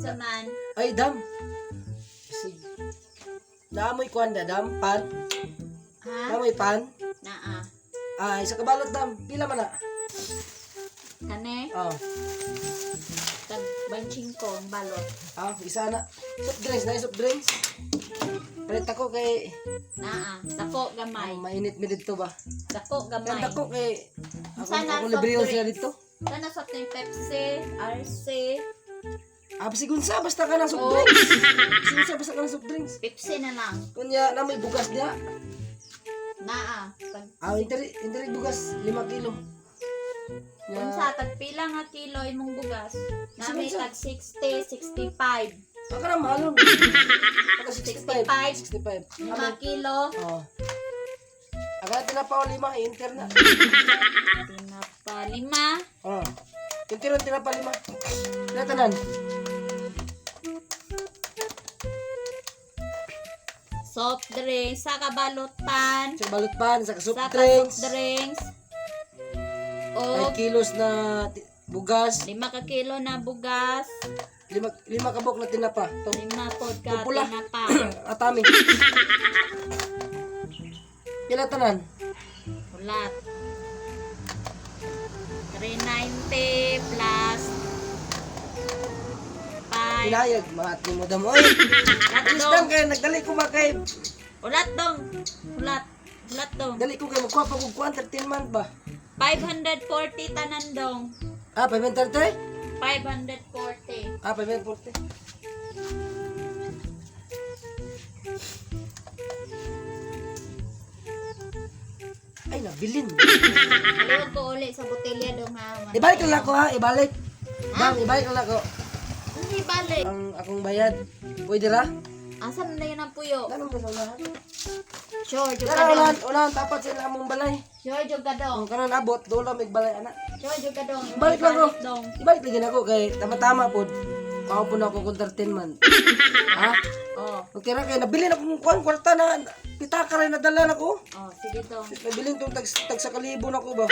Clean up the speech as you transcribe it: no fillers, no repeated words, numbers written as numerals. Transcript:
Sa man. Ay, dam. Sige. Naamoy kuan da, dam. Pan. Ha? Naamoy pan. Naa. Ah, isa ka balot, dam. Pila man na? Kane? Oh. Tag 25 ang balot. Ah, isa na. Soft drinks na, soft drinks. Palit ako kay Naa. Dako gamay. ang mainit mi dito ba. Dako Kaya gamay. dako kay ako, Sana ako soft libre sila drinks. dito. Sana soft drink Pepsi, RC, Ah, sigunsa basta ka ng soft Oh. drinks. Sigunsa basta ka ng soft drinks. Pepsi na lang. Kunya na may bugas niya. Naa. Tag Ah, interi bugas 5 kilo. Nya, unsa tag pila nga kilo imong bugas? Nami Unsa? tag 60, 65. Baka na mahalon. Baka 65. 65. 65. 5 kilo. Oh. Aga tinapa o lima, inter na. Tinapa lima. Oh. Inter ang tinapa lima. Natanan. Soft drinks, sa kabalutan, Sa balot pan, sa soft sa drinks. soft drinks. 5 O kilos na bugas, 5 ka kilo na bugas, 5 kabok na tinapa. To. 5 pod ka Ito pula. tinapa. Atami. Pila tanan? Ulat. 390 plus 5. Pinayag, mahat ni mo damo. Oy, Ulat please dong. lang kay nagdali ko ba kay Ulat dong. Ulat. Ulat dong. dali ko kay magkuha pa kog kuan 13 month ba. 540 tanan dong. Ah, 530? 540. Ah, 540. Ay, nabilin. Aliwag ko uli sa botelya dong ha. Ibalik lang ako ha, ibalik. Dam, ibalik lang ako. Hindi balik. Ang akong bayad. Pwede ra? Asan na yun ang puyo? Ganun ba sa unahan? Sure, jud ka Kana dong. unahan, unahan tapat sa among balay. Sure, jud ka dong. Ang kanon abot, dola may balay ana. Sure, jud ka dong. Ibalik lang ko. Dong. Ibalik lagi nako kay tama-tama pod. Pao po na ako kung 13 man. Ha? Oh, Okay ra kay nabilin akong kuan kwarta na pitaka ra nadala nako. oh, sige dong. Nabilin tong tag sa kalibo nako ba.